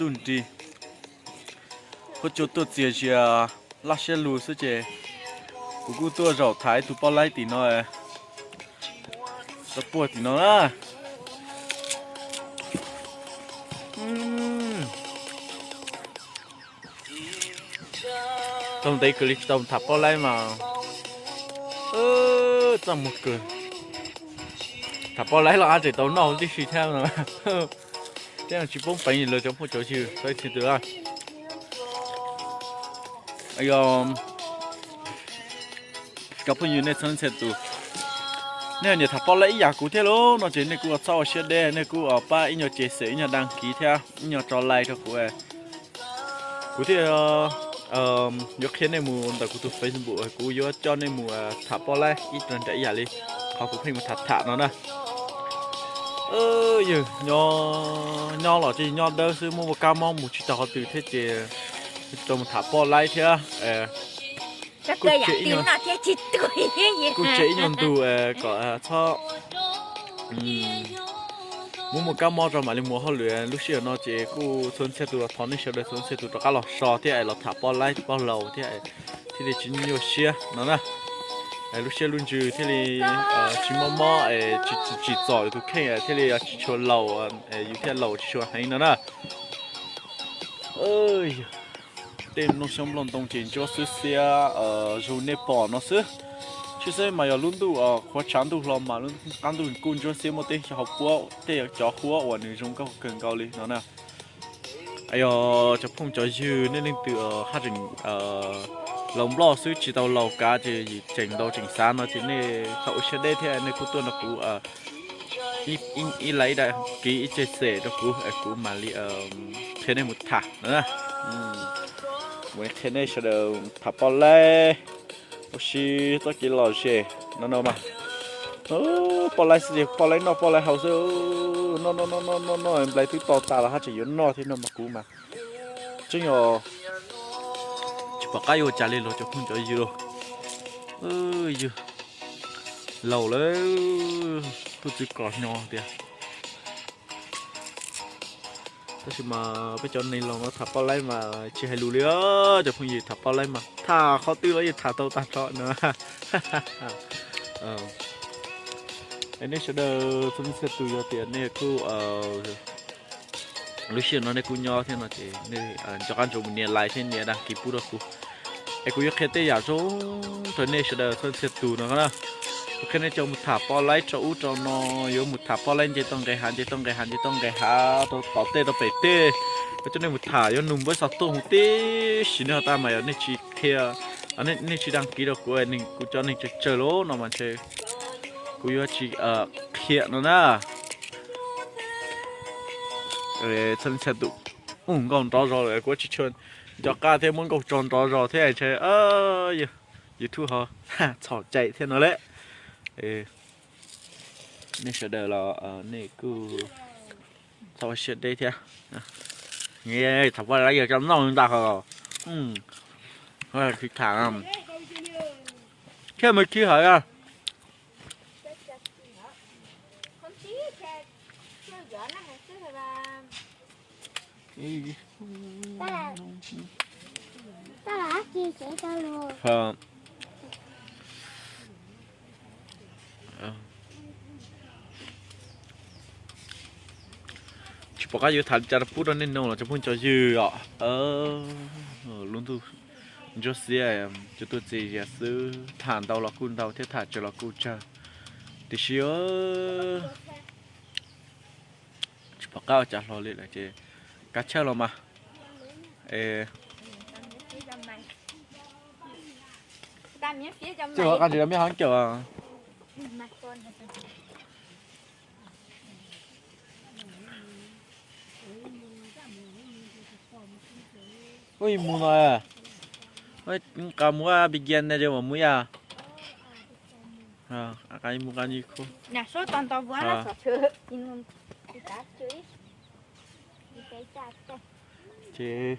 Ntuj nrig, huab cua tuaj txias zias laj siab lug xwb ces kuv kuj tuaj zaum tham ib tug poj laib tim no, tau puag tim no na. Tau ntev kawg li tsis tau tham poj laib mas txaj muag kawg. Tham poj laib los ab tseem tau noj tib si thiab no. Thiab tsis poob peev li lawv cov phooj cov ywg txhua leej txhua tus. Yog cov phooj ywg nej txhua leej txhia tus, nej ho nyiam tham poj laib ib yam kuv thiab los no ces nej kuj txhob ua siab deb, nej kuj pab ib nyuag ces xem, ib nyuag daj kis thiab ib nyuag tso like rau kuv. Kuv thiaj yuav qhia nej mus ntawm kuv tus Facebook, kuv yuav coj nej mus tham poj laib ib nram ib yam li qhov kuv pheej mus tham tham no na. Yog nyob los ces nyob dawb xwb, muaj muaj kab mob mus tsis tau qhov twg thiab ces tsis tau mus tham poj laib thiab. Kuj tseg ib nyuag ntug kom txhob muaj muaj kab mob rau mam li mus hauj lwm. Lub sij hawm no ces kuj txhua txhia tus los thov nej sawv daws txhua txhia tus rov qab los so thiab es los tham poj laib poj laus thiab thiaj li tsis nyuaj siab no na. Lub siab lub ntsws thiaj li tsis mob mob es tsis tsim txom yus tus kheej thiaj li tsis tshua laus, yus thiaj laus tsis tshua heev no na. Tej nplooj xyoob nplooj ntoo ces ntsuab xwb xiab zoo nej pom no xwb. Tshwj xeeb mas yog lub ntuj qhuav tshav ntuj hlo mas lub qab ntuj kuj ntsuab xiab muaj tej hauv puab tej cov huab uas nws zoo nkauj kawg nkaus li no na. Yog cov phooj cov ywg nej leej twg haj tseem laus nploj xwb tsis tau laus kav ces tseem ntau tseem xav no ces nej txhob ua siab deb thiab nej kuj tuaj nrog kuv ib like ib daj kis ib ces xem rau kuv es kuv mam li qhia nej mus tham no. Mus qhia nej sawv daws tham poj laib ua si txoj kev lom zem no no mas. Poj laib xwb ces poj laib noj poj laib haus xwb. Noj noj noj noj noj noj nplais twb to tas los haj tseem yuav noj thiab no mas kuv mas tseeb yog tsis pom qab yuav ua cas li los cov phooj cov ywg los. Yog laus lawm, tub txwv kos nyo tiag. Tab sis mas peb cov neeg laus no tham poj laib mas tsis hais lus li os cov phooj ywg, tham poj laib mas tham qhov twg los yeej tham tau tag nrho no. Nej sawv daws txhua leej txhia tus yog tias nej kuj lub sij hawm no nej kuj nyob thiab no ces nej nco qab ntsoov mus nias like thiab nias daj kis pub rau kuv es kuv yuav qhia tej yam zoo rau nej sawv daws txhua leej txhia tus no na. Kuv qhia nej coj mus tham poj laib rau ub rau no, yuav mus tham poj laib nce toj nqes hav, nce toj nqes hav, nce toj nqes hav rau tom tej rau pem tej, kuv coj nej mus tham yuav nug npawb xov tooj huv tib si. Nej ho tas mas yog nej tsis qhia, nej tsis daj kis rau kuv, kuv cov neeg tsawg tsawg los no mas ntshe kuv yuav tsis qhia no na. Txhua leej txhia tus, ub, nkauj nrov zog lawm kuv tsis tshua nco qab thiab, muab nkauj tso nrov zog thiab ntshe YouTube ho txhom cai thiab no lawm. Nej sawv daws los nej kuj txhob ua siab deb thiab. Tham poj laib yog cov noj ntag ho. Khi tham thiab mus khi hawm. Tsis pom qab yuav tham li cas rau pub rau nej mloog los cov phooj cov ywg os. Lub ntuj ntsuab xiab, cua tuaj txias zias xwb, tham ntau los kuj ntau thiab tham tsawg los kuj tsawg. Tiam sis tsis pom qab ua cas hlo li lawm ces kav chawj los mas. Tsis ua qab ntsis los mej ho cawm. Mus no, qa mus a bi gia ne mas mus ya. Qa mus qa nyi khu. Ces